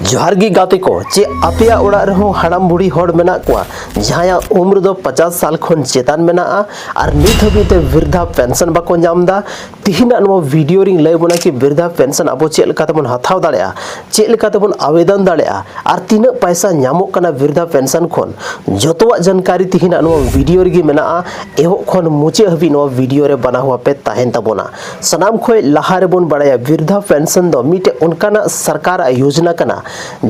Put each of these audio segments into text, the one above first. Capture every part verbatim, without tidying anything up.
ᱡᱚᱦᱟᱨ ᱜᱮ ᱜᱟᱛᱮ ᱠᱚ, ᱪᱮᱫ ᱟᱯᱮᱭᱟᱜ ᱚᱲᱟᱜ ᱨᱮᱦᱚᱸ ᱦᱟᱲᱟᱢ ᱵᱩᱲᱦᱤ ᱦᱚᱲ ᱢᱮᱱᱟᱜ ᱠᱚᱣᱟ ᱡᱟᱦᱟᱸᱭᱟᱜ ᱩᱢᱨ ᱫᱚ ᱯᱚᱪᱟᱥ ᱥᱟᱞ ᱠᱷᱚᱱ ᱪᱮᱛᱟᱱ ᱢᱮᱱᱟᱜᱼᱟ ᱟᱨ ᱱᱤᱛ ᱦᱟᱹᱵᱤᱡ ᱛᱮ ᱵᱤᱨᱫᱷᱟ ᱯᱮᱱᱥᱚᱱ ᱵᱟᱠᱚ ᱧᱟᱢ ᱮᱫᱟ? ᱛᱤᱦᱤᱧᱟᱜ ᱱᱚᱣᱟ ᱵᱷᱤᱰᱤᱭᱳ ᱨᱤᱧ ᱞᱟᱹᱭ ᱟᱵᱚᱱᱟ ᱠᱤ ᱵᱤᱨᱫᱷᱟ ᱯᱮᱱᱥᱚᱱ ᱟᱵᱚ ᱪᱮᱫ ᱞᱮᱠᱟ ᱛᱮᱵᱚᱱ ᱦᱟᱛᱟᱣ ᱫᱟᱲᱮᱭᱟᱜᱼᱟ, ᱪᱮᱫ ᱞᱮᱠᱟ ᱛᱮᱵᱚᱱ ᱟᱵᱮᱫᱚᱱ ᱫᱟᱲᱮᱭᱟᱜᱼᱟ ᱟᱨ ᱛᱤᱱᱟᱹᱜ ᱯᱟᱭᱥᱟ ᱧᱟᱢᱚᱜ ᱠᱟᱱᱟ ᱵᱤᱨᱫᱷᱟ ᱯᱮᱱᱥᱚᱱ ᱠᱷᱚᱱ᱾ ᱡᱚᱛᱚᱣᱟᱜ ᱡᱟᱱᱠᱟᱨᱤ ᱛᱤᱦᱤᱧᱟᱜ ᱱᱚᱣᱟ ᱵᱷᱤᱰᱤᱭᱳ ᱨᱮᱜᱮ ᱢᱮᱱᱟᱜᱼᱟ᱾ ᱮᱦᱚᱵ ᱠᱷᱚᱱ ᱢᱩᱪᱟᱹᱫ ᱦᱟᱹᱵᱤᱡ ᱱᱚᱣᱟ ᱵᱷᱤᱰᱤᱭᱳ ᱨᱮ ᱵᱟᱱᱟ ᱦᱚᱲ ᱯᱮ ᱛᱟᱦᱮᱱ ᱛᱟᱵᱚᱱᱟ᱾ ᱥᱟᱱᱟᱢ ᱠᱷᱚᱱ ᱞᱟᱦᱟ ᱨᱮᱵᱚᱱ ᱵᱟᱲᱟᱭᱟ, ᱵᱤᱨᱫᱷᱟ ᱯᱮᱱᱥᱚᱱ ᱫᱚ ᱢᱤᱫᱴᱮᱡ ᱚᱱᱠᱟᱱᱟᱜ ᱥᱚᱨᱠᱟᱨᱟᱜ ᱭᱳᱡᱽᱱᱟ ᱠᱟᱱᱟ,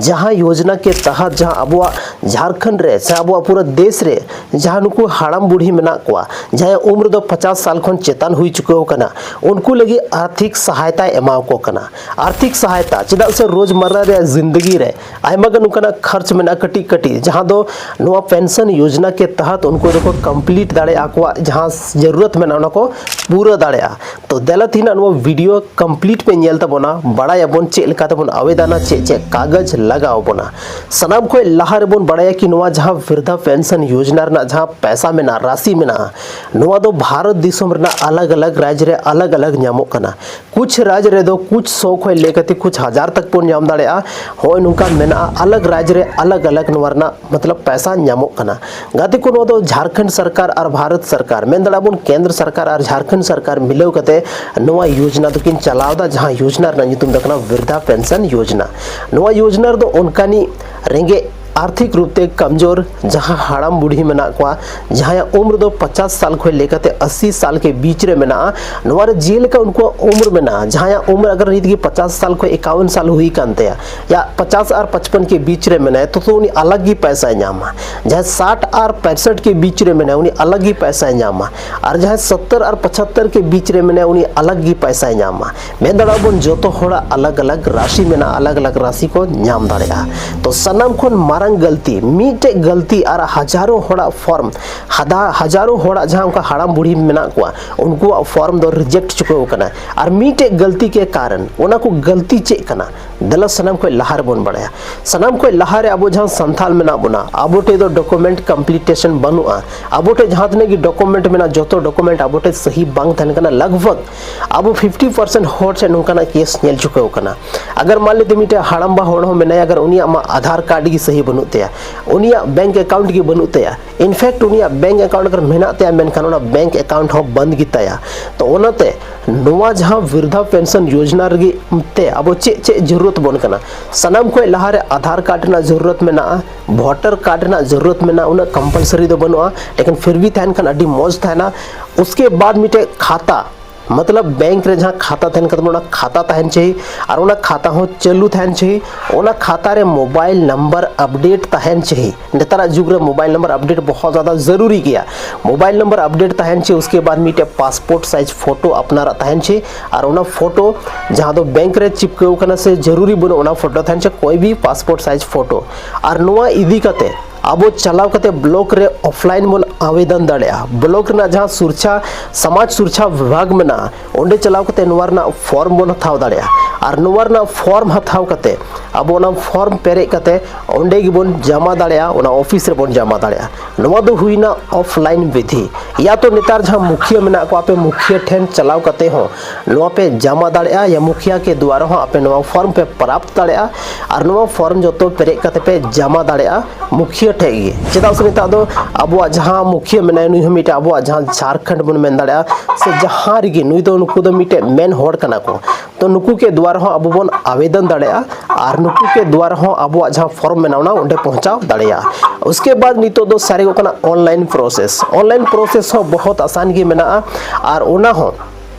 ᱡᱟᱦᱟᱸ ᱭᱳᱡᱽᱱᱟ ᱠᱮ ᱛᱟᱦᱟᱛ ᱡᱟᱦᱟᱸ ᱟᱵᱚᱣᱟᱜ ᱡᱷᱟᱲᱠᱷᱚᱸᱰ ᱨᱮ ᱥᱮ ᱟᱵᱚᱣᱟᱜ ᱯᱩᱨᱟᱹ ᱫᱮᱥ ᱨᱮ ᱡᱟᱦᱟᱸ ᱱᱩᱠᱩ ᱦᱟᱲᱟᱢ ᱵᱩᱲᱦᱤ ᱢᱮᱱᱟᱜ ᱠᱚᱣᱟ, ᱡᱟᱦᱟᱸᱭᱟᱜ ᱩᱢᱨ ᱫᱚ ᱯᱚᱪᱟᱥ ᱥᱟᱞ ᱠᱷᱚᱱ ᱪᱮᱛᱟᱱ ᱦᱩᱭ ᱪᱩᱠᱟᱹᱣ ᱟᱠᱟᱱᱟ, ᱩᱱᱠᱩ ᱞᱟᱹᱜᱤᱫ ᱟᱨᱛᱷᱤᱠ ᱥᱟᱦᱟᱭᱛᱟᱭ ᱮᱢᱟᱣᱟᱠᱚ ᱠᱟᱱᱟ᱾ ᱟᱨᱛᱷᱤᱠ ᱥᱟᱦᱟᱭᱛᱟ ᱪᱮᱫᱟᱜ ᱥᱮ ᱨᱳᱡᱽᱢᱟᱨᱟ ᱨᱮᱭᱟᱜ ᱡᱤᱱᱫᱮᱜᱤ ᱨᱮ ᱟᱭᱢᱟ ᱜᱟᱱ ᱚᱱᱠᱟᱱᱟᱜ ᱠᱷᱚᱨᱪ ᱢᱮᱱᱟᱜᱼᱟ ᱠᱟᱹᱴᱤᱡ ᱠᱟᱹᱴᱤᱡ, ᱡᱟᱦᱟᱸ ᱫᱚ ᱱᱚᱣᱟ ᱯᱮᱱᱥᱚᱱ ᱭᱳᱡᱽᱱᱟ ᱠᱮ ᱛᱟᱦᱟᱛ ᱩᱱᱠᱩ ᱫᱚᱠᱚ ᱠᱚᱢᱯᱞᱤᱴ ᱫᱟᱲᱮᱭᱟᱜᱼᱟ, ᱟᱠᱚᱣᱟᱜ ᱡᱟᱦᱟᱸ ᱡᱟᱹᱨᱩᱨᱟᱛ ᱢᱮᱱᱟᱜᱼᱟ ᱚᱱᱟ ᱠᱚ ᱯᱩᱨᱟᱹ ᱫᱟᱲᱮᱭᱟᱜᱼᱟ᱾ ᱛᱚ ᱫᱮᱞᱟ ᱛᱮᱦᱮᱧᱟᱜ ᱱᱚᱣᱟ ᱵᱷᱤᱰᱤᱭᱳ ᱠᱚᱢᱯᱞᱤᱴ ᱯᱮ ᱧᱮᱞ ᱛᱟᱵᱚᱱᱟ, ᱵᱟᱲᱟᱭᱟᱵᱚᱱ ᱪᱮᱫ ᱞᱮᱠᱟ ᱛᱮᱵᱚᱱ ᱟᱵᱮᱫᱟᱱᱟ, ᱪᱮᱫ ᱪᱮᱫ ᱠᱟᱜᱚᱡᱽ ᱞᱟᱜᱟᱣ ᱟᱵᱚᱱᱟ᱾ ᱥᱟᱱᱟᱢ ᱠᱷᱚᱱ ᱞᱟᱦᱟ ᱨᱮᱵᱚᱱ ᱵᱟᱲᱟᱭᱟ ᱠᱤ ᱱᱚᱣᱟ ᱡᱟᱦᱟᱸ ᱵᱤᱨᱫᱷᱟ ᱯᱮᱱᱥᱚᱱ ᱭᱳᱡᱽᱱᱟ ᱨᱮᱱᱟᱜ ᱡᱟᱦᱟᱸ ᱯᱚᱭᱥᱟ ᱢᱮᱱᱟᱜᱼᱟ, ᱨᱟᱥᱤ ᱢᱮᱱᱟᱜᱼᱟ, ᱱᱚᱣᱟ ᱫᱚ ᱵᱷᱟᱨᱚᱛ ᱫᱤᱥᱚᱢ ᱨᱮᱱᱟᱜ ᱟᱞᱟᱜᱽ ᱟᱞᱟᱜᱽ ᱨᱟᱡᱽ ᱨᱮ ᱟᱞᱟᱜᱽ ᱟᱞᱟᱜᱽ ᱧᱟᱢᱚᱜ ᱠᱟᱱᱟ᱾ ᱠᱩᱪᱷ ᱨᱟᱡᱽ ᱨᱮᱫᱚ ᱠᱩᱪᱷ ᱥᱚ ᱠᱷᱚᱱ ᱞᱮ ᱠᱟᱛᱮ ᱠᱩᱪᱷ ᱦᱟᱡᱟᱨ ᱛᱟᱠ ᱵᱚᱱ ᱧᱟᱢ ᱫᱟᱲᱮᱭᱟᱜᱼᱟ᱾ ᱦᱚᱸᱜᱼᱚᱭ ᱱᱚᱝᱠᱟ ᱢᱮᱱᱟᱜᱼᱟ, ᱟᱞᱟᱜᱽ ᱨᱟᱡᱽ ᱨᱮ ᱟᱞᱟᱜᱽ ᱟᱞᱟᱜᱽ ᱱᱚᱣᱟ ᱨᱮᱱᱟᱜ ᱢᱚᱛᱞᱚᱵ ᱯᱚᱭᱥᱟ ᱧᱟᱢᱚᱜ ᱠᱟᱱᱟ᱾ ᱜᱟᱛᱮ ᱠᱚ, ᱱᱚᱣᱟ ᱫᱚ ᱡᱷᱟᱲᱠᱷᱚᱸᱰ ᱥᱚᱨᱠᱟᱨ ᱟᱨ ᱵᱷᱟᱨᱚᱛ ᱥᱚᱨᱠᱟᱨ, ᱢᱮᱱ ᱫᱟᱲᱮᱭᱟᱜᱼᱟ ᱵᱚᱱ ᱠᱮᱱᱫᱨᱚ ᱥᱚᱨᱠᱟᱨ ᱟᱨ ᱡᱷᱟᱲᱠᱷᱚᱸᱰ ᱥᱚᱨᱠᱟᱨ ᱢᱤᱞᱟᱹᱣ ᱠᱟᱛᱮ ᱱᱚᱣᱟ ᱭᱳᱡᱽᱱᱟ ᱫᱚᱠᱤᱱ ᱪᱟᱞᱟᱣ ᱮᱫᱟ, ᱡᱟᱦᱟᱸ ᱭᱳᱡᱽᱱᱟ ᱨᱮᱱᱟᱜ ᱧᱩᱛᱩᱢ ᱫᱚ ᱠᱟᱱᱟ ᱵᱤᱨᱫᱷᱟ ᱯᱮᱱᱥᱚᱱ ᱭᱳᱡᱽᱱᱟ᱾ ᱱᱚᱣᱟ ᱭᱳᱡᱽᱱᱟ ᱨᱮᱫᱚ ᱚᱱᱠᱟᱱᱤᱡ ᱨᱮᱸᱜᱮᱡ, ᱟᱨᱛᱷᱤᱠ ᱨᱩᱯ ᱛᱮ ᱠᱚᱢᱡᱳᱨ ᱡᱟᱦᱟᱸ ᱦᱟᱲᱟᱢ ᱵᱩᱲᱦᱤ ᱢᱮᱱᱟᱜ ᱠᱚᱣᱟ, ᱡᱟᱦᱟᱸᱭᱟᱜ ᱩᱢᱨ ᱫᱚ ᱯᱚᱪᱟᱥ ᱥᱟᱞ ᱠᱷᱚᱱ ᱞᱮᱠᱟᱛᱮ ᱟᱥᱤ ᱥᱟᱞ ᱠᱮ ᱵᱤᱪ ᱨᱮ ᱢᱮᱱᱟᱜᱼᱟ, ᱱᱚᱣᱟ ᱨᱮ ᱡᱮᱞᱮᱠᱟ ᱩᱱᱠᱩᱣᱟᱜ ᱩᱢᱨ ᱢᱮᱱᱟᱜᱼᱟ, ᱡᱟᱦᱟᱸᱭᱟᱜ ᱩᱢᱨ ᱟᱜᱟᱨ ᱱᱤᱛ ᱜᱮ ᱯᱚᱪᱟᱥ ᱥᱟᱞ ᱠᱷᱚᱱ ᱮᱠᱟᱣᱚᱱ ᱥᱟᱞ ᱦᱩᱭ ᱠᱟᱱ ᱛᱟᱭᱟ, ᱭᱟ ᱯᱚᱪᱟᱥ ᱟᱨ ᱯᱟᱸᱪᱯᱟᱱ ᱠᱮ ᱵᱤᱪ ᱨᱮ ᱢᱮᱱᱟᱭᱟ, ᱛᱚ, ᱛᱚ ᱩᱱᱤ ᱟᱞᱟᱜᱽ ᱜᱮ ᱯᱚᱭᱥᱟᱭ ᱧᱟᱢᱟ᱾ ᱡᱟᱦᱟᱸᱭ ᱥᱟᱴ ᱟᱨ ᱯᱮᱸᱥᱚᱴ ᱠᱮ ᱵᱤᱪ ᱨᱮ ᱢᱮᱱᱟᱭᱟ, ᱩᱱᱤ ᱟᱞᱟᱜᱽ ᱜᱮ ᱯᱚᱭᱥᱟᱭ ᱧᱟᱢᱟ᱾ ᱟᱨ ᱡᱟᱦᱟᱸᱭ ᱥᱚᱛᱛᱚᱨ ᱟᱨ ᱯᱚᱸᱪᱟᱛᱛᱚᱨ ᱠᱮ ᱵᱤᱪ ᱨᱮ ᱢᱮᱱᱟᱭᱟ, ᱩᱱᱤ ᱟᱞᱟᱜᱽ ᱜᱮ ᱯᱚᱭᱥᱟᱭ ᱧᱟᱢᱟ᱾ ᱢᱮᱱ ᱫᱟᱲᱮᱭᱟᱜᱼᱟ ᱵᱚᱱ ᱡᱚᱛᱚ ᱦᱚᱲᱟᱜ ᱟᱞᱟᱜᱽ ᱟᱞᱟᱜᱽ ᱨᱟᱥᱤ ᱢᱮᱱᱟᱜᱼᱟ, ᱟᱞᱟᱜᱽ ᱟᱞᱟᱜᱽ ᱨᱟᱥᱤ ᱠᱚ ᱧᱟᱢ ᱫᱟᱲᱮᱭᱟᱜᱼᱟ᱾ ᱛᱚ ᱥᱟᱱᱟᱢ ᱠᱷᱚᱱ ᱢᱟᱨᱟᱝ ᱜᱟᱹᱞᱛᱤ, ᱢᱤᱫᱴᱮᱡ ᱜᱟᱹᱞᱛᱤ ᱟᱨ ᱦᱟᱡᱟᱨᱚ ᱦᱚᱲᱟᱜ ᱯᱷᱚᱨᱢ, ᱦᱟᱫᱟ-, ᱦᱟᱡᱟᱨᱚ ᱦᱚᱲᱟᱜ ᱡᱟᱦᱟᱸ ᱚᱱᱠᱟ ᱦᱟᱲᱟᱢ ᱵᱩᱲᱦᱤ ᱢᱮᱱᱟᱜ ᱠᱚᱣᱟ, ᱩᱱᱠᱩᱣᱟᱜ ᱯᱷᱚᱨᱢ ᱫᱚ ᱨᱤᱡᱮᱠᱴ ᱪᱩᱠᱟᱹᱣ ᱟᱠᱟᱱᱟ᱾ ᱟᱨ ᱢᱤᱫᱴᱮᱡ ᱜᱟᱹᱞᱛᱤ ᱠᱮ ᱠᱟᱨᱚᱱ, ᱚᱱᱟ ᱠᱚ ᱜᱟᱹᱞᱛᱤ ᱪᱮᱫ ᱠᱟᱱᱟ? ᱫᱮᱞᱟ ᱥᱟᱱᱟᱢ ᱠᱷᱚᱱ ᱞᱟᱦᱟ ᱨᱮᱵᱚᱱ ᱵᱟᱲᱟᱭᱟ᱾ ᱥᱟᱱᱟᱢ ᱠᱷᱚᱱ ᱞᱟᱦᱟ ᱨᱮ ᱟᱵᱚ ᱡᱟᱦᱟᱸ ᱥᱟᱱᱛᱟᱞ ᱢᱮᱱᱟᱜ ᱵᱚᱱᱟ, ᱟᱵᱚ ᱴᱷᱮᱱ ᱫᱚ ᱰᱚᱠᱩᱢᱮᱱᱴ ᱠᱚᱢᱯᱞᱤᱴᱮᱥᱚᱱ ᱵᱟᱹᱱᱩᱜᱼᱟ᱾ ᱟᱵᱚ ᱴᱷᱮᱱ ᱡᱟᱦᱟᱸ ᱛᱤᱱᱟᱹᱜ ᱜᱮ ᱰᱚᱠᱩᱢᱮᱱᱴ ᱢᱮᱱᱟᱜᱼᱟ, ᱡᱚᱛᱚ ᱰᱚᱠᱩᱢᱮᱱᱴ ᱟᱵᱚ ᱴᱷᱮᱱ ᱥᱟᱹᱦᱤ ᱵᱟᱝ ᱛᱟᱦᱮᱱ ᱠᱟᱱᱟ᱾ ᱞᱟᱜᱽ ᱵᱷᱟᱜᱽ ᱟᱵᱚ ᱯᱷᱤᱯᱴᱤ ᱯᱟᱨᱥᱮᱱᱴ ᱦᱚᱲ ᱴᱷᱮᱱ ᱱᱚᱝᱠᱟᱱᱟᱜ ᱠᱮᱥ ᱧᱮᱞ ᱪᱩᱠᱟᱹᱣ ᱠᱟᱱᱟ᱾ ᱟᱜᱟᱨ ᱢᱟᱱ ᱞᱮᱛᱮ ᱢᱤᱫᱴᱮᱱ ᱦᱟᱲᱟᱢᱵᱟ ᱦᱚᱲ ᱦᱚᱸ ᱢᱮᱱᱟᱭᱟ, ᱟᱜᱟᱨ ᱩᱱᱤᱭᱟᱜ ᱢᱟ ᱟᱫᱷᱟᱨ ᱠᱟᱨᱰ ᱜᱮ ᱥᱟᱹᱦᱤ ᱵᱟᱹᱱᱩᱜ ᱛᱟᱭᱟ, ᱩᱱᱤᱭᱟᱜ ᱵᱮᱝᱠ ᱮᱠᱟᱣᱩᱱᱴ ᱜᱮ ᱵᱟᱹᱱᱩᱜ ᱛᱟᱭᱟ, ᱤᱱᱯᱷᱮᱠᱴ ᱩᱱᱤᱭᱟᱜ ᱵᱮᱝᱠ ᱮᱠᱟᱣᱩᱱᱴ ᱟᱜᱟᱨ ᱢᱮᱱᱟᱜ ᱛᱟᱭᱟ, ᱢᱮᱱᱠᱷᱟᱱ ᱚᱱᱟ ᱵᱮᱝᱠ ᱮᱠᱟᱣᱩᱱᱴ ᱦᱚᱸ ᱵᱚᱱᱫ ᱜᱮᱛᱟᱭᱟ᱾ ᱛᱚ ᱚᱱᱟᱛᱮ ᱱᱚᱣᱟ ᱡᱟᱦᱟᱸ ᱵᱨᱤᱫᱷᱟ ᱯᱮᱱᱥᱚᱱ ᱭᱳᱡᱽᱱᱟ ᱨᱮᱜᱮ ᱛᱮ ᱟᱵᱚ ᱪᱮᱫ ᱪᱮᱫ ᱡᱟᱹᱨᱩᱲᱚᱛ ᱵᱚᱱ ᱠᱟᱱᱟ? ᱥᱟᱱᱟᱢ ᱠᱷᱚᱱ ᱞᱟᱦᱟᱨᱮ ᱟᱫᱷᱟᱨ ᱠᱟᱨᱰ ᱨᱮᱱᱟᱜ ᱡᱟᱹᱨᱩᱲᱚᱛ ᱢᱮᱱᱟᱜᱼᱟ, ᱵᱷᱳᱴᱟᱨ ᱠᱟᱨᱰ ᱨᱮᱱᱟᱜ ᱡᱟᱹᱨᱩᱲᱚᱛ ᱢᱮᱱᱟᱜᱼᱟ, ᱩᱱᱟᱹᱜ ᱠᱚᱢᱯᱟᱞᱥᱟᱨᱤ ᱫᱚ ᱵᱟᱹᱱᱩᱜᱼᱟ, ᱞᱮᱠᱤᱱ ᱯᱷᱤᱨ ᱵᱷᱤ ᱛᱟᱦᱮᱱ ᱠᱷᱟᱱ ᱟᱹᱰᱤ ᱢᱚᱡᱽ ᱛᱟᱦᱮᱱᱟ᱾ ᱩᱥᱠᱮ ᱵᱟᱫ ᱢᱤᱫᱴᱮᱡ ᱠᱷᱟᱛᱟ, ᱢᱚᱛᱞᱚᱵ ᱵᱮᱝᱠ ᱨᱮ ᱡᱟᱦᱟᱸ ᱠᱷᱟᱛᱟ ᱛᱟᱦᱮᱱ ᱠᱟᱱ ᱛᱟᱵᱚᱱᱟ, ᱚᱱᱟ ᱠᱷᱟᱛᱟ ᱛᱟᱦᱮᱱ ᱪᱟᱹᱦᱤ, ᱟᱨ ᱚᱱᱟ ᱠᱷᱟᱛᱟ ᱦᱚᱸ ᱪᱟᱹᱞᱩ ᱛᱟᱦᱮᱱ ᱪᱟᱹᱦᱤ᱾ ᱚᱱᱟ ᱠᱷᱟᱛᱟ ᱨᱮ ᱢᱳᱵᱟᱭᱤᱞ ᱱᱟᱢᱵᱟᱨ ᱟᱯᱰᱮᱴ ᱛᱟᱦᱮᱱ ᱪᱟᱹᱦᱤ᱾ ᱱᱮᱛᱟᱨᱟᱜ ᱡᱩᱜᱽ ᱨᱮ ᱢᱳᱵᱟᱭᱤᱞ ᱱᱟᱢᱵᱟᱨ ᱟᱯᱰᱮᱴ ᱵᱚᱦᱚᱛ ᱡᱟᱫᱟ ᱡᱟᱹᱨᱩᱨᱤ ᱜᱮᱭᱟ᱾ ᱢᱳᱵᱟᱭᱤᱞ ᱱᱟᱢᱵᱟᱨ ᱟᱯᱰᱮᱴ ᱛᱟᱦᱮᱱ ᱪᱟᱹᱦᱤ, ᱩᱥᱠᱮ ᱵᱟᱫ ᱢᱤᱫᱴᱮᱡ ᱯᱟᱥᱯᱳᱨᱴ ᱥᱟᱭᱤᱡᱽ ᱯᱷᱳᱴᱳ ᱟᱯᱱᱟᱨᱟᱜ ᱛᱟᱦᱮᱱ ᱪᱟᱹᱦᱤ, ᱟᱨ ᱚᱱᱟ ᱯᱷᱳᱴᱳ ᱡᱟᱦᱟᱸ ᱫᱚ ᱵᱮᱝᱠ ᱨᱮ ᱪᱤᱯᱠᱟᱹᱣ ᱠᱟᱱᱟ ᱥᱮ ᱡᱟᱹᱨᱩᱨᱤ ᱵᱟᱹᱱᱩᱜ, ᱚᱱᱟ ᱯᱷᱳᱴᱳ ᱛᱟᱦᱮᱱ ᱪᱟᱹᱦᱤ, ᱠᱳᱭ ᱵᱷᱤ ᱯᱟᱥᱯᱳᱨᱴ ᱥᱟᱭᱤᱡᱽ ᱯᱷᱳᱴᱳ᱾ ᱟᱨ ᱱᱚᱣᱟ ᱤᱫᱤ ᱠᱟᱛᱮ ᱟᱵᱚ ᱪᱟᱞᱟᱣ ᱠᱟᱛᱮ ᱵᱞᱚᱠ ᱨᱮ ᱚᱯᱷᱞᱟᱭᱤᱱ ᱵᱚᱱ ᱟᱵᱮᱫᱚᱱ ᱫᱟᱲᱮᱭᱟᱜᱼᱟ᱾ ᱵᱞᱚᱠ ᱨᱮᱱᱟᱜ ᱡᱟᱦᱟᱸ ᱥᱩᱨᱪᱷᱟ, ᱥᱚᱢᱟᱡᱽ ᱥᱩᱨᱪᱷᱟ ᱵᱤᱵᱷᱟᱜᱽ ᱢᱮᱱᱟᱜᱼᱟ, ᱚᱸᱰᱮ ᱪᱟᱞᱟᱣ ᱠᱟᱛᱮ ᱱᱚᱣᱟ ᱨᱮᱱᱟᱜ ᱯᱷᱚᱨᱢ ᱵᱚᱱ ᱦᱟᱛᱟᱣ ᱫᱟᱲᱮᱭᱟᱜᱼᱟ᱾ ᱟᱨ ᱱᱚᱣᱟ ᱨᱮᱱᱟᱜ ᱯᱷᱚᱨᱢ ᱦᱟᱛᱟᱣ ᱠᱟᱛᱮ ᱟᱵᱚ ᱚᱱᱟ ᱯᱷᱚᱨᱢ ᱯᱮᱨᱮᱡ ᱠᱟᱛᱮ ᱚᱸᱰᱮ ᱜᱮᱵᱚᱱ ᱡᱟᱢᱟ ᱫᱟᱲᱮᱭᱟᱜᱼᱟ, ᱚᱱᱟ ᱚᱯᱷᱤᱥ ᱨᱮᱵᱚᱱ ᱡᱟᱢᱟ ᱫᱟᱲᱮᱭᱟᱜᱼᱟ᱾ ᱱᱚᱣᱟ ᱫᱚ ᱦᱩᱭᱱᱟ ᱚᱯᱷᱞᱟᱭᱤᱱ ᱵᱤᱫᱷᱤ᱾ ᱭᱟ ᱛᱚ ᱱᱮᱛᱟᱨ ᱡᱟᱦᱟᱸ ᱢᱩᱠᱷᱤᱭᱟᱹ ᱢᱮᱱᱟᱜ ᱠᱚᱣᱟ, ᱟᱯᱮ ᱢᱩᱠᱷᱤᱭᱟᱹ ᱴᱷᱮᱱ ᱪᱟᱞᱟᱣ ᱠᱟᱛᱮ ᱦᱚᱸ ᱱᱚᱣᱟ ᱯᱮ ᱡᱟᱢᱟ ᱫᱟᱲᱮᱭᱟᱜᱼᱟ, ᱭᱟ ᱢᱩᱠᱷᱤᱭᱟ ᱠᱮ ᱫᱩᱣᱟᱨᱟ ᱦᱚᱸ ᱟᱯᱮ ᱱᱚᱣᱟ ᱯᱷᱚᱨᱢ ᱯᱮ ᱯᱨᱟᱯᱛ ᱫᱟᱲᱮᱭᱟᱜᱼᱟ᱾ ᱟᱨ ᱱᱚᱣᱟ ᱯᱷᱚᱨᱢ ᱡᱚᱛᱚ ᱯᱮᱨᱮᱡ ᱠᱟᱛᱮ ᱯᱮ ᱡᱟᱢᱟ ᱫᱟᱲᱮᱭᱟᱜᱼᱟ ᱢᱩᱠᱷᱤᱭᱟᱹ ᱴᱷᱮᱡ ᱜᱮ᱾ ᱪᱮᱫᱟᱜ ᱥᱮ ᱱᱮᱛᱟᱨ ᱫᱚ ᱟᱵᱚᱣᱟᱜ ᱡᱟᱦᱟᱸ ᱢᱩᱠᱷᱤᱭᱟᱹ ᱢᱮᱱᱟᱭᱟ, ᱱᱩᱭ ᱦᱚᱸ ᱢᱤᱫᱴᱮᱡ ᱟᱵᱚᱣᱟᱜ ᱡᱟᱦᱟᱸ ᱡᱷᱟᱨᱠᱷᱚᱸᱰ ᱵᱚᱱ ᱢᱮᱱ ᱫᱟᱲᱮᱭᱟᱜᱼᱟ, ᱥᱮ ᱡᱟᱦᱟᱸ ᱨᱮᱜᱮ ᱱᱩᱭ ᱫᱚ, ᱱᱩᱠᱩ ᱫᱚ ᱢᱤᱫᱴᱮᱡ ᱢᱮᱱ ᱦᱚᱲ ᱠᱟᱱᱟ ᱠᱚ᱾ ᱛᱚ ᱱᱩᱠᱩ ᱠᱮ ᱫᱩᱣᱟᱨᱟ ᱦᱚᱸ ᱟᱵᱚ ᱵᱚᱱ ᱟᱵᱮᱫᱚᱱ ᱫᱟᱲᱮᱭᱟᱜᱼᱟ ᱟᱨ ᱱᱩᱠᱩ ᱠᱮ ᱫᱩᱣᱟᱨᱟ ᱦᱚᱸ ᱟᱵᱚᱣᱟᱜ ᱡᱟᱦᱟᱸ ᱯᱷᱚᱨᱢ ᱢᱮᱱᱟᱜᱼᱟ, ᱚᱱᱟ ᱚᱸᱰᱮ ᱯᱚᱦᱪᱟᱣ ᱫᱟᱲᱮᱭᱟᱜᱼᱟ᱾ ᱩᱥᱠᱮ ᱵᱟᱫ ᱱᱤᱛᱚᱜ ᱫᱚ ᱥᱟᱨᱮᱡᱚᱜ ᱠᱟᱱᱟ ᱚᱱᱞᱟᱭᱤᱱ ᱯᱨᱚᱥᱮᱥ᱾ ᱚᱱᱞᱟᱭᱤᱱ ᱯᱨᱚᱥᱮᱥ ᱦᱚᱸ ᱵᱚᱦᱚᱛ ᱟᱥᱟᱱ ᱜᱮ ᱢᱮᱱᱟᱜᱼᱟ, ᱟᱨ ᱚᱱᱟ ᱦᱚᱸ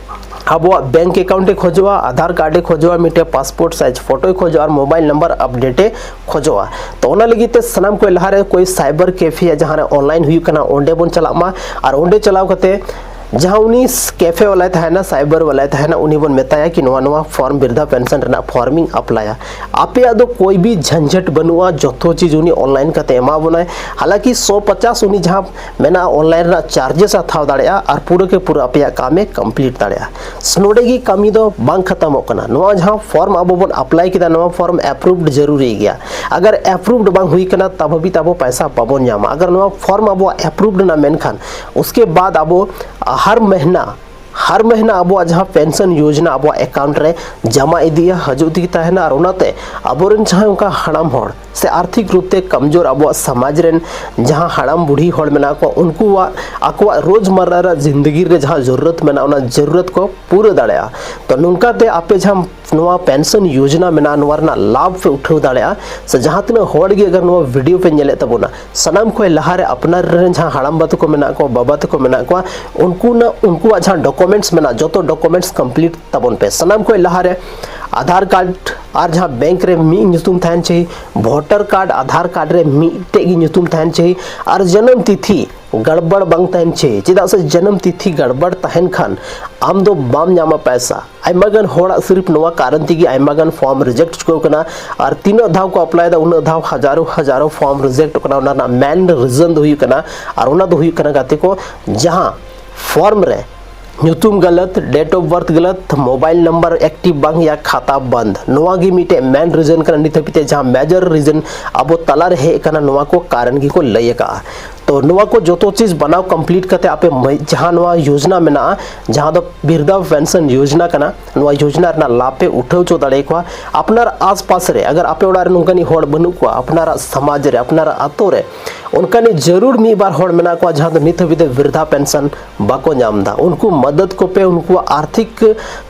ᱟᱵᱚᱣᱟᱜ ᱵᱮᱝᱠ ᱮᱠᱟᱣᱩᱱᱴ ᱮ ᱠᱷᱚᱡᱚᱜᱼᱟ, ᱟᱫᱷᱟᱨ ᱠᱟᱨᱰ ᱮ ᱠᱷᱚᱡᱚᱜᱼᱟ, ᱢᱤᱫᱴᱮᱡ ᱯᱟᱥᱯᱳᱨᱴ ᱥᱟᱭᱤᱡᱽ ᱯᱷᱳᱴᱳᱭ ᱠᱷᱚᱡᱚᱜᱼᱟ, ᱟᱨ ᱢᱳᱵᱟᱭᱤᱞ ᱱᱟᱢᱵᱟᱨ ᱟᱯᱰᱮᱴ ᱮ ᱠᱷᱚᱡᱚᱜᱼᱟ᱾ ᱛᱚ ᱚᱱᱟ ᱞᱟᱹᱜᱤᱫ ᱛᱮ ᱥᱟᱱᱟᱢ ᱠᱷᱚᱱ ᱞᱟᱦᱟᱨᱮ ᱠᱚᱭ ᱥᱟᱭᱵᱟᱨ ᱠᱮᱯᱷᱮ ᱭᱟ ᱡᱟᱦᱟᱸ ᱨᱮ ᱚᱱᱞᱟᱭᱤᱱ ᱦᱩᱭᱩᱜ ᱠᱟᱱᱟ, ᱚᱸᱰᱮ ᱵᱚᱱ ᱪᱟᱞᱟᱜ ᱢᱟ, ᱟᱨ ᱚᱸᱰᱮ ᱪᱟᱞᱟᱣ ᱠᱟᱛᱮ ᱡᱟᱦᱟᱸ ᱩᱱᱤ ᱠᱮᱯᱷᱮ ᱵᱟᱞᱟᱭ ᱛᱟᱦᱮᱱᱟ, ᱥᱟᱭᱵᱟᱨ ᱵᱟᱞᱟᱭ ᱛᱟᱦᱮᱱᱟ, ᱩᱱᱤ ᱵᱚᱱ ᱢᱮᱛᱟᱭᱟ ᱠᱤ ᱱᱚᱣᱟ ᱱᱚᱣᱟ ᱯᱷᱚᱨᱢ, ᱵᱤᱨᱫᱷᱟ ᱯᱮᱱᱥᱚᱱ ᱨᱮᱱᱟᱜ ᱯᱷᱚᱨᱢᱤᱧ ᱟᱯᱞᱟᱭᱟ᱾ ᱟᱯᱮᱭᱟᱜ ᱫᱚ ᱠᱳᱭ ᱵᱤ ᱡᱷᱟᱱᱡᱷᱟᱴ ᱵᱟᱹᱱᱩᱜᱼᱟ, ᱡᱚᱛᱚ ᱪᱤᱡᱽ ᱩᱱᱤ ᱚᱱᱞᱟᱭᱤᱱ ᱠᱟᱛᱮ ᱮᱢᱟ ᱵᱚᱱᱟᱭ᱾ ᱦᱟᱞᱟᱠᱤ ᱥᱚ ᱯᱚᱪᱟᱥ ᱩᱱᱤ ᱡᱟᱦᱟᱸ ᱢᱮᱱᱟᱜᱼᱟ ᱚᱱᱞᱟᱭᱤᱱ ᱨᱮᱱᱟᱜ ᱪᱟᱨᱡᱮᱥ ᱦᱟᱛᱟᱣ ᱫᱟᱲᱮᱭᱟᱜᱼᱟ ᱟᱨ ᱯᱩᱨᱟᱹ ᱠᱮ ᱯᱩᱨᱟᱹ ᱟᱯᱮᱭᱟᱜ ᱠᱟᱢᱮ ᱠᱚᱢᱯᱞᱤᱴ ᱫᱟᱲᱮᱭᱟᱜᱼᱟ᱾ ᱱᱚᱰᱮ ᱜᱮ ᱠᱟᱹᱢᱤ ᱫᱚ ᱵᱟᱝ ᱠᱷᱟᱛᱟᱢᱚᱜ ᱠᱟᱱᱟ᱾ ᱱᱚᱣᱟ ᱡᱟᱦᱟᱸ ᱯᱷᱚᱨᱢ ᱟᱵᱚ ᱵᱚᱱ ᱟᱯᱞᱟᱭ ᱠᱮᱫᱟ, ᱱᱚᱣᱟ ᱯᱷᱚᱨᱢ ᱮᱯᱨᱩᱵᱷᱰ ᱡᱟᱹᱨᱩᱨᱤ ᱜᱮᱭᱟ᱾ ᱟᱜᱟᱨ ᱮᱯᱨᱩᱵᱷᱰ ᱵᱟᱝ ᱦᱩᱭ ᱠᱟᱱᱟ, ᱛᱟᱵ ᱦᱟᱹᱵᱤᱡ ᱟᱵᱚ ᱯᱚᱭᱥᱟ ᱵᱟᱵᱚᱱ ᱧᱟᱢᱟ᱾ ᱟᱜᱟᱨ ᱱᱚᱣᱟ ᱯᱷᱚᱨᱢ ᱟᱵᱚᱣᱟᱜ ᱮᱯᱨᱩᱵᱷᱰ ᱮᱱᱟ, ᱢᱮᱱᱠᱷᱟᱱ ᱩᱥᱠᱮ ᱵᱟᱫ ᱟᱵᱚ ᱦᱟᱨ ᱢᱟᱹᱦᱱᱟᱹ ᱦᱟᱨ ᱢᱟᱹᱦᱱᱟᱹ ᱟᱵᱚᱣᱟᱜ ᱡᱟᱦᱟᱸ ᱯᱮᱱᱥᱚᱱ ᱭᱳᱡᱽᱱᱟ ᱟᱵᱚᱣᱟᱜ ᱮᱠᱟᱣᱩᱱᱴ ᱨᱮ ᱡᱟᱢᱟ ᱤᱫᱤᱜᱼᱟ, ᱦᱤᱡᱩᱜ ᱛᱮᱜᱮ ᱛᱟᱦᱮᱱᱟ᱾ ᱟᱨ ᱚᱱᱟᱛᱮ ᱟᱵᱚᱨᱮᱱ ᱡᱟᱦᱟᱸᱭ ᱚᱱᱠᱟ ᱦᱟᱲᱟᱢ ᱦᱚᱲ ᱥᱮ ᱟᱨᱛᱷᱤᱠ ᱨᱩᱯ ᱛᱮ ᱠᱚᱢᱡᱳᱨ ᱟᱵᱚᱣᱟᱜ ᱥᱚᱢᱟᱡᱽ ᱨᱮᱱ ᱡᱟᱦᱟᱸ ᱦᱟᱲᱟᱢ ᱵᱩᱲᱦᱤ ᱦᱚᱲ ᱢᱮᱱᱟᱜ ᱠᱚᱣᱟ, ᱩᱱᱠᱩᱣᱟᱜ ᱟᱠᱚᱣᱟᱜ ᱨᱳᱡᱽᱢᱟᱨᱟ ᱨᱮ ᱡᱤᱱᱫᱮᱜᱤ ᱨᱮ ᱡᱟᱦᱟᱸ ᱡᱟᱹᱨᱩᱨᱟᱛ ᱢᱮᱱᱟᱜᱼᱟ, ᱚᱱᱟ ᱡᱟᱹᱨᱩᱨᱟᱛ ᱠᱚ ᱯᱩᱨᱟᱹ ᱫᱟᱲᱮᱭᱟᱜᱼᱟ᱾ ᱛᱚ ᱱᱚᱝᱠᱟᱛᱮ ᱟᱯᱮ ᱡᱟᱦᱟᱸ ᱱᱚᱣᱟ ᱯᱮᱱᱥᱚᱱ ᱭᱳᱡᱽᱱᱟ ᱢᱮᱱᱟᱜᱼᱟ, ᱱᱚᱣᱟ ᱨᱮᱱᱟᱜ ᱞᱟᱵᱷ ᱯᱮ ᱩᱴᱷᱟᱹᱣ ᱫᱟᱲᱮᱭᱟᱜᱼᱟ᱾ ᱥᱮ ᱡᱟᱦᱟᱸ ᱛᱤᱱᱟᱹᱜ ᱦᱚᱲ ᱜᱮ ᱟᱜᱟᱨ ᱱᱚᱣᱟ ᱵᱷᱤᱰᱤᱭᱳ ᱯᱮ ᱧᱮᱞᱮᱫ ᱛᱟᱵᱚᱱᱟ, ᱥᱟᱱᱟᱢ ᱠᱷᱚᱱ ᱞᱟᱦᱟᱨᱮ ᱟᱯᱱᱟᱨ ᱨᱮᱱ ᱡᱟᱦᱟᱸ ᱦᱟᱲᱟᱢ ᱵᱟ ᱛᱟᱠᱚ ᱢᱮᱱᱟᱜ ᱠᱚᱣᱟ, ᱵᱟᱵᱟ ᱛᱟᱠᱚ ᱢᱮᱱᱟᱜ ᱠᱚᱣᱟ, ᱩᱱᱠᱩ ᱱᱟ-, ᱩᱱᱠᱩᱣᱟᱜ ᱡᱟᱦᱟᱸ ᱰᱚᱠᱩᱢᱮᱱᱴᱥ ᱢᱮᱱᱟᱜᱼᱟ, ᱡᱚᱛᱚ ᱰᱚᱠᱩᱢᱮᱱᱴᱥ ᱠᱚᱢᱯᱞᱤᱴ ᱛᱟᱵᱚᱱ ᱯᱮ᱾ ᱥᱟᱱᱟᱢ ᱠᱷᱚᱱ ᱞᱟᱦᱟᱨᱮ ᱟᱫᱷᱟᱨ ᱠᱟᱨᱰ ᱟᱨ ᱡᱟᱦᱟᱸ ᱵᱮᱝᱠ ᱨᱮ ᱢᱤᱫ ᱧᱩᱛᱩᱢ ᱛᱟᱦᱮᱱ ᱪᱟᱹᱦᱤ, ᱵᱷᱳᱴᱟᱨ ᱠᱟᱨᱰ, ᱟᱫᱷᱟᱨ ᱠᱟᱨᱰ ᱨᱮ ᱢᱤᱫᱴᱮᱡ ᱜᱮ ᱧᱩᱛᱩᱢ ᱛᱟᱦᱮᱱ ᱪᱟᱹᱦᱤ, ᱟᱨ ᱡᱟᱱᱟᱢ ᱛᱤᱛᱷᱤ ᱜᱟᱲᱵᱟᱲ ᱵᱟᱝ ᱛᱟᱦᱮᱱ ᱪᱟᱹᱦᱤ᱾ ᱪᱮᱫᱟᱜ ᱥᱮ ᱡᱟᱱᱟᱢ ᱛᱤᱛᱷᱤ ᱜᱟᱲᱵᱟᱲ ᱛᱟᱦᱮᱱ ᱠᱷᱟᱱ ᱟᱢ ᱫᱚ ᱵᱟᱢ ᱧᱟᱢᱟ ᱯᱟᱭᱥᱟ᱾ ᱟᱭᱢᱟ ᱜᱟᱱ ᱦᱚᱲᱟᱜ ᱥᱤᱨᱯ ᱱᱚᱣᱟ ᱠᱟᱨᱚᱱ ᱛᱮᱜᱮ ᱟᱭᱢᱟ ᱜᱟᱱ ᱯᱷᱚᱨᱢ ᱨᱤᱡᱮᱠᱴ ᱪᱩᱠᱟᱹᱣ ᱠᱟᱱᱟ, ᱟᱨ ᱛᱤᱱᱟᱹᱜ ᱫᱷᱟᱣ ᱠᱚ ᱟᱯᱞᱟᱭ ᱮᱫᱟ, ᱩᱱᱟᱹᱜ ᱫᱷᱟᱣ ᱦᱟᱡᱟᱨᱚ ᱦᱟᱡᱟᱨᱚ ᱯᱷᱚᱨᱢ ᱨᱤᱡᱮᱠᱴ ᱠᱟᱱᱟ᱾ ᱚᱱᱟ ᱨᱮᱱᱟᱜ ᱢᱮᱱ ᱨᱤᱡᱚᱱ ᱫᱚ ᱦᱩᱭᱩᱜ ᱠᱟᱱᱟ, ᱟᱨ ᱚᱱᱟ ᱫᱚ ᱦᱩᱭᱩᱜ ᱠᱟᱱᱟ, ᱜᱟᱛᱮ ᱠᱚ, ᱡᱟᱦᱟᱸ ᱯᱷᱚᱨᱢ ᱨᱮ ᱧᱩᱛᱩᱢ ᱜᱟᱞᱟᱛ, ᱰᱮᱴ ᱚᱯᱷ ᱵᱟᱨᱛᱷ ᱜᱟᱞᱟᱛ, ᱢᱳᱵᱟᱭᱤᱞ ᱱᱟᱢᱵᱟᱨ ᱮᱠᱴᱤᱵᱷ ᱵᱟᱝ ᱭᱟ ᱠᱷᱟᱛᱟ ᱵᱚᱱᱫ, ᱱᱚᱣᱟ ᱜᱮ ᱢᱤᱫᱴᱮᱡ ᱢᱮᱱ ᱨᱤᱡᱚᱱ ᱠᱟᱱᱟ᱾ ᱱᱤᱛ ᱦᱟᱹᱵᱤᱡ ᱛᱮ ᱡᱟᱦᱟᱸ ᱢᱮᱡᱚᱨ ᱨᱤᱡᱚᱱ ᱟᱵᱚ ᱛᱟᱞᱟᱨᱮ ᱦᱮᱡ ᱟᱠᱟᱱᱟ ᱱᱚᱣᱟ ᱠᱚ ᱠᱟᱨᱚᱱ ᱜᱮᱠᱚ ᱞᱟᱹᱭ ᱟᱠᱟᱫᱼᱟ᱾ ᱛᱚ ᱱᱚᱣᱟ ᱠᱚ ᱡᱚᱛᱚ ᱪᱤᱡᱽ ᱵᱟᱱᱟᱣ ᱠᱚᱢᱯᱞᱤᱴ ᱠᱟᱛᱮ ᱟᱯᱮ ᱢᱟᱹᱭ-, ᱡᱟᱦᱟᱸ ᱱᱚᱣᱟ ᱭᱳᱡᱽᱱᱟ ᱢᱮᱱᱟᱜᱼᱟ, ᱡᱟᱦᱟᱸ ᱫᱚ ᱵᱤᱨᱫᱷᱟ ᱯᱮᱱᱥᱚᱱ ᱭᱳᱡᱽᱱᱟ ᱠᱟᱱᱟ, ᱱᱚᱣᱟ ᱭᱳᱡᱽᱱᱟ ᱨᱮᱱᱟᱜ ᱞᱟᱵᱷ ᱯᱮ ᱩᱴᱷᱟᱹᱣ ᱦᱚᱪᱚ ᱫᱟᱲᱮᱭᱟᱠᱚᱣᱟ᱾ ᱟᱯᱱᱟᱨ ᱟᱥᱯᱟᱥ ᱨᱮ ᱟᱜᱟᱨ ᱟᱯᱮ ᱚᱲᱟᱜ ᱨᱮ ᱱᱚᱝᱠᱟᱱᱤᱡ ᱦᱚᱲ ᱵᱟᱹᱱᱩᱜ ᱠᱚᱣᱟ, ᱟᱯᱱᱟᱨᱟᱜ ᱥᱚᱢᱟᱡᱽ ᱨᱮ, ᱟᱯᱱᱟᱨᱟᱜ ᱟᱛᱳ ᱨᱮ ᱚᱱᱠᱟᱱᱤᱡ ᱡᱟᱹᱨᱩᱲ ᱢᱤᱫ ᱵᱟᱨ ᱦᱚᱲ ᱢᱮᱱᱟᱜ ᱠᱚᱣᱟ ᱡᱟᱦᱟᱸ ᱫᱚ ᱱᱤᱛ ᱦᱟᱹᱵᱤᱡ ᱛᱮ ᱵᱤᱨᱫᱷᱟ ᱯᱮᱱᱥᱚᱱ ᱵᱟᱠᱚ ᱧᱟᱢ ᱮᱫᱟ, ᱩᱱᱠᱩ ᱢᱚᱫᱚᱫ ᱠᱚᱯᱮ, ᱩᱱᱠᱩᱣᱟᱜ ᱟᱨᱛᱷᱤᱠ,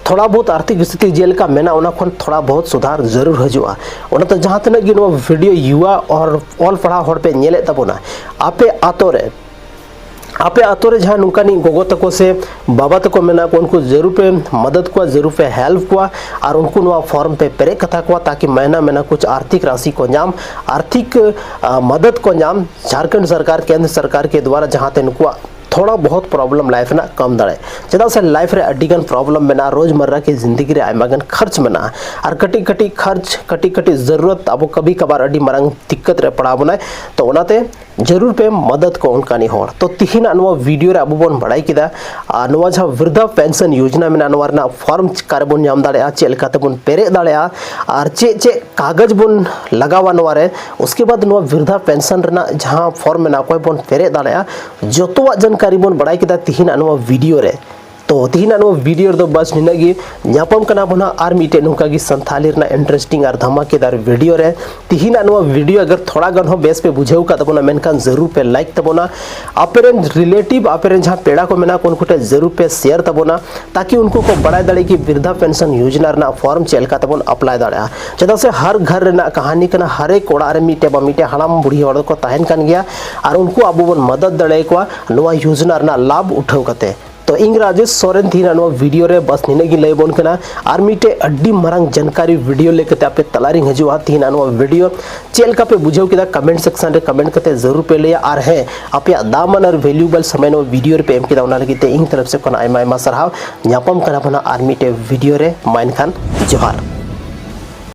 ᱛᱷᱚᱲᱟ ᱵᱚᱦᱩᱛ ᱟᱨᱛᱷᱤᱠ ᱥᱛᱷᱤᱛᱤ ᱡᱮᱞᱮᱠᱟ ᱢᱮᱱᱟᱜᱼᱟ, ᱚᱱᱟ ᱠᱷᱚᱱ ᱛᱷᱚᱲᱟ ᱵᱚᱦᱩᱛ ᱥᱩᱫᱷᱟᱨ ᱡᱟᱹᱨᱩᱲ ᱦᱤᱡᱩᱜᱼᱟ᱾ ᱚᱱᱟᱛᱮ ᱡᱟᱦᱟᱸ ᱛᱤᱱᱟᱹᱜ ᱜᱮ ᱱᱚᱣᱟ ᱵᱷᱤᱰᱤᱭᱳ ᱭᱩᱣᱟ ᱟᱨ ᱚᱞ ᱯᱟᱲᱦᱟᱣ ᱦᱚᱲ ᱯᱮ ᱧᱮᱞᱮᱫ ᱛᱟᱵᱚᱱᱟ, ᱟᱯᱮ ᱟᱛᱳ ᱨᱮ ᱟᱯᱮ ᱟᱛᱳ ᱨᱮ ᱡᱟᱦᱟᱸ ᱱᱚᱝᱠᱟᱱᱤᱡ ᱜᱚᱜᱚ ᱛᱟᱠᱚ ᱥᱮ ᱵᱟᱵᱟ ᱛᱟᱠᱚ ᱢᱮᱱᱟᱜ ᱠᱚᱣᱟ, ᱩᱱᱠᱩ ᱡᱟᱹᱨᱩᱲ ᱯᱮ ᱢᱚᱫᱚᱫ ᱠᱚᱣᱟ, ᱡᱟᱹᱨᱩᱲ ᱯᱮ ᱦᱮᱞᱯ ᱠᱚᱣᱟ, ᱟᱨ ᱩᱱᱠᱩ ᱱᱚᱣᱟ ᱯᱷᱚᱨᱢ ᱯᱮ ᱯᱮᱨᱮᱡ ᱠᱟᱛᱟ ᱠᱚᱣᱟ, ᱛᱟᱠᱤ ᱢᱟᱭᱱᱟ ᱢᱟᱭᱱᱟ ᱠᱩᱪ ᱟᱨᱛᱷᱤᱠ ᱨᱟᱥᱤ ᱠᱚ ᱧᱟᱢ, ᱟᱨᱛᱷᱤᱠ, ᱟ, ᱢᱚᱫᱚᱫ ᱠᱚ ᱧᱟᱢ ᱡᱷᱟᱨᱠᱷᱚᱸᱰ ᱥᱚᱨᱠᱟᱨ, ᱠᱮᱱᱫᱨᱚ ᱥᱚᱨᱠᱟᱨ ᱠᱮ ᱫᱣᱟᱨᱟ, ᱡᱟᱦᱟᱸ ᱛᱮ ᱱᱩᱠᱩᱣᱟᱜ ᱛᱷᱚᱲᱟ ᱵᱚᱦᱚᱛ ᱯᱨᱚᱵᱞᱮᱢ ᱞᱟᱭᱤᱯᱷ ᱨᱮᱱᱟᱜ ᱠᱚᱢ ᱫᱟᱲᱮᱭᱟᱜᱼᱟ᱾ ᱪᱮᱫᱟᱜ ᱥᱮ ᱞᱟᱭᱤᱯᱷ ᱨᱮ ᱟᱹᱰᱤ ᱜᱟᱱ ᱯᱨᱚᱵᱞᱮᱢ ᱢᱮᱱᱟᱜᱼᱟ, ᱨᱳᱡᱽᱢᱟᱨᱨᱟ ᱠᱤ ᱡᱤᱱᱫᱮᱜᱤ ᱨᱮ ᱟᱭᱢᱟ ᱜᱟᱱ ᱠᱷᱟᱨᱪ ᱢᱮᱱᱟᱜᱼᱟ, ᱟᱨ ᱠᱟᱹᱴᱤᱡ ᱠᱟᱹᱴᱤᱡ ᱠᱷᱟᱨᱪ, ᱠᱟᱹᱴᱤᱡ ᱠᱟᱹᱴᱤᱡ ᱡᱟᱹᱨᱩᱨᱟᱛ ᱟᱵᱚ ᱠᱟᱵᱷᱤ ᱠᱟᱵᱷᱟᱨ ᱟᱹᱰᱤ ᱢᱟᱨᱟᱝ ᱫᱤᱠᱠᱟᱛ ᱨᱮ ᱯᱟᱲᱟᱣ ᱵᱚᱱᱟᱭ᱾ ᱛᱚ ᱚᱱᱟᱛᱮ ᱡᱟᱹᱨᱩᱲ ᱯᱮ ᱢᱚᱫᱚᱫ ᱠᱚ ᱚᱱᱠᱟᱱᱤ ᱦᱚᱲ᱾ ᱛᱚ ᱛᱤᱦᱤᱧᱟᱜ ᱱᱚᱣᱟ ᱵᱷᱤᱰᱤᱭᱳ ᱨᱮ ᱟᱵᱚ ᱵᱚᱱ ᱵᱟᱲᱟᱭ ᱠᱮᱫᱟ, ᱟᱨ ᱱᱚᱣᱟ ᱡᱟᱦᱟᱸ ᱵᱨᱤᱫᱷᱟ ᱯᱮᱱᱥᱚᱱ ᱭᱳᱡᱽᱱᱟ ᱢᱮᱱᱟᱜᱼᱟ, ᱱᱚᱣᱟ ᱨᱮᱱᱟᱜ ᱯᱷᱚᱨᱢ ᱪᱤᱠᱟ ᱨᱮᱵᱚᱱ ᱧᱟᱢ ᱫᱟᱲᱮᱭᱟᱜᱼᱟ, ᱪᱮᱫ ᱞᱮᱠᱟᱛᱮᱵᱚᱱ ᱯᱮᱨᱮᱡ ᱫᱟᱲᱮᱭᱟᱜᱼᱟ, ᱟᱨ ᱪᱮᱫ ᱪᱮᱫ ᱠᱟᱜᱚᱡᱽ ᱵᱚᱱ ᱞᱟᱜᱟᱣᱟ ᱱᱚᱣᱟ ᱨᱮ, ᱩᱥᱠᱮ ᱵᱟᱫ ᱱᱚᱣᱟ ᱵᱨᱤᱫᱷᱟ ᱯᱮᱱᱥᱚᱱ ᱨᱮᱱᱟᱜ ᱡᱟᱦᱟᱸ ᱯᱷᱚᱨᱢ ᱢᱮᱱᱟᱜᱼᱟ, ᱚᱠᱚᱭ ᱵᱚᱱ ᱯᱮᱨᱮᱡ ᱫᱟᱲᱮᱭᱟᱜᱼᱟ, ᱡᱚᱛᱚᱣᱟᱜ ᱡᱟᱱᱠᱟᱨᱤ ᱵᱚᱱ ᱵᱟᱲᱟᱭ ᱠᱮᱫᱟ ᱛᱤᱦᱤᱧᱟᱜ ᱱᱚᱣᱟ ᱵᱷᱤᱰᱤᱭᱳ ᱨᱮ᱾ ᱛᱚ ᱛᱤᱦᱤᱧᱟᱜ ᱱᱚᱣᱟ ᱵᱷᱤᱰᱤᱭᱳ ᱨᱮᱫᱚ ᱵᱟᱥ ᱱᱤᱱᱟᱹᱜ ᱜᱮ᱾ ᱧᱟᱯᱟᱢ ᱠᱟᱱᱟ ᱵᱚᱱ ᱦᱟᱸᱜ ᱟᱨ ᱢᱤᱫᱴᱮᱡ ᱱᱚᱝᱠᱟ ᱜᱮ ᱥᱟᱱᱛᱷᱟᱞᱤ ᱨᱮᱱᱟᱜ ᱤᱱᱴᱟᱨᱮᱥᱴᱤᱝ ᱟᱨ ᱫᱷᱟᱢᱟᱠᱮᱫᱟᱨ ᱵᱷᱤᱰᱤᱭᱳ ᱨᱮ᱾ ᱛᱤᱦᱤᱧᱟᱜ ᱱᱚᱣᱟ ᱵᱷᱤᱰᱤᱭᱳ ᱟᱜᱟᱨ ᱛᱷᱚᱲᱟ ᱜᱟᱱ ᱦᱚᱸ ᱵᱮᱥ ᱯᱮ ᱵᱩᱡᱷᱟᱹᱣ ᱠᱟᱫ ᱛᱟᱵᱚᱱᱟ, ᱢᱮᱱᱠᱷᱟᱱ ᱡᱟᱹᱨᱩᱲ ᱯᱮ ᱞᱟᱭᱤᱠ ᱛᱟᱵᱚᱱᱟ᱾ ᱟᱯᱮ ᱨᱮᱱ ᱨᱤᱞᱮᱴᱤᱵᱷ, ᱟᱯᱮ ᱨᱮᱱ ᱡᱟᱦᱟᱸ ᱯᱮᱲᱟ ᱠᱚ ᱢᱮᱱᱟᱜ ᱠᱚ, ᱩᱱᱠᱩ ᱴᱷᱮᱱ ᱡᱟᱹᱨᱩᱲ ᱯᱮ ᱥᱮᱭᱟᱨ ᱛᱟᱵᱚᱱᱟ, ᱛᱟᱠᱤ ᱩᱱᱠᱩ ᱠᱚ ᱵᱟᱲᱟᱭ ᱫᱟᱲᱮᱭᱟᱜ ᱠᱤ ᱵᱨᱤᱫᱷᱟ ᱯᱮᱱᱥᱚᱱ ᱭᱳᱡᱽᱱᱟ ᱨᱮᱱᱟᱜ ᱯᱷᱚᱨᱢ ᱪᱮᱫ ᱞᱮᱠᱟ ᱛᱮᱵᱚᱱ ᱟᱯᱞᱟᱭ ᱫᱟᱲᱮᱭᱟᱜᱼᱟ᱾ ᱪᱮᱫᱟᱜ ᱥᱮ ᱦᱟᱨ ᱜᱷᱟᱨ ᱨᱮᱱᱟᱜ ᱠᱟᱹᱦᱱᱤ ᱠᱟᱱᱟ, ᱦᱟᱨ ᱮᱠ ᱚᱲᱟᱜ ᱨᱮ ᱢᱤᱫᱴᱮᱡ ᱵᱟ ᱢᱤᱫᱴᱮᱡ ᱦᱟᱲᱟᱢ ᱵᱩᱲᱦᱤ ᱦᱚᱲ ᱫᱚᱠᱚ ᱛᱟᱦᱮᱱ ᱠᱟᱱ ᱜᱮᱭᱟ, ᱟᱨ ᱩᱱᱠᱩ ᱟᱵᱚ ᱵᱚᱱ ᱢᱚᱫᱚᱫ ᱫᱟᱲᱮᱭᱟᱠᱚᱣᱟ ᱱᱚᱣᱟ ᱭᱳᱡᱽᱱᱟ ᱨᱮᱱᱟᱜ ᱞᱟᱵᱷ ᱩᱴᱷᱟᱹᱣ ᱠᱟᱛᱮ᱾ ᱛᱚ ᱤᱧ ᱨᱟᱡᱮᱥ ᱥᱚᱨᱮᱱ ᱛᱤᱦᱤᱧᱟᱜ ᱱᱚᱣᱟ ᱵᱷᱤᱰᱤᱭᱳ ᱨᱮ ᱵᱟᱥ ᱱᱤᱱᱟᱹᱜ ᱜᱤᱧ ᱞᱟᱹᱭ ᱟᱵᱚᱱ ᱠᱟᱱᱟ᱾ ᱟᱨ ᱢᱤᱫᱴᱮᱡ ᱟᱹᱰᱤ ᱢᱟᱨᱟᱝ ᱡᱟᱱᱠᱟᱨᱤ ᱵᱷᱤᱰᱤᱭᱳ ᱞᱟᱹᱭ ᱠᱟᱛᱮ ᱟᱯᱮ ᱛᱟᱞᱟᱨᱤᱧ ᱦᱤᱡᱩᱜᱼᱟ᱾ ᱛᱤᱦᱤᱧᱟᱜ ᱱᱚᱣᱟ ᱵᱷᱤᱰᱤᱭᱳ ᱪᱮᱫ ᱞᱮᱠᱟ ᱯᱮ ᱵᱩᱡᱷᱟᱹᱣ ᱠᱮᱫᱟ, ᱠᱚᱢᱮᱱᱴ ᱥᱮᱠᱥᱚᱱ ᱨᱮ ᱠᱚᱢᱮᱱᱴ ᱠᱟᱛᱮ ᱡᱟᱹᱨᱩᱲ ᱯᱮ ᱞᱟᱹᱭᱟ᱾ ᱟᱨ ᱦᱮᱸ, ᱟᱯᱮᱭᱟᱜ ᱫᱟᱢᱟᱱ ᱟᱨ ᱵᱷᱮᱞᱩᱭᱮᱵᱚᱞ ᱥᱚᱢᱚᱭ ᱱᱚᱣᱟ ᱵᱷᱤᱰᱤᱭᱳ ᱨᱮᱯᱮ ᱮᱢ ᱠᱮᱫᱟ, ᱚᱱᱟ ᱞᱟᱹᱜᱤᱫ ᱛᱮ ᱤᱧ ᱛᱚᱨᱚᱯ ᱥᱮᱫ ᱠᱷᱚᱱ ᱟᱭᱢᱟ ᱟᱭᱢᱟ ᱥᱟᱨᱦᱟᱣ᱾ ᱧᱟᱯᱟᱢ ᱠᱟᱱᱟ ᱵᱚᱱ ᱟᱨ ᱢᱤᱫᱴᱮᱡ ᱵᱷᱤᱰᱤᱭᱳ ᱨᱮ᱾ ᱢᱟ ᱮᱱᱠᱷᱟᱱ ᱡᱚᱦᱟᱨ᱾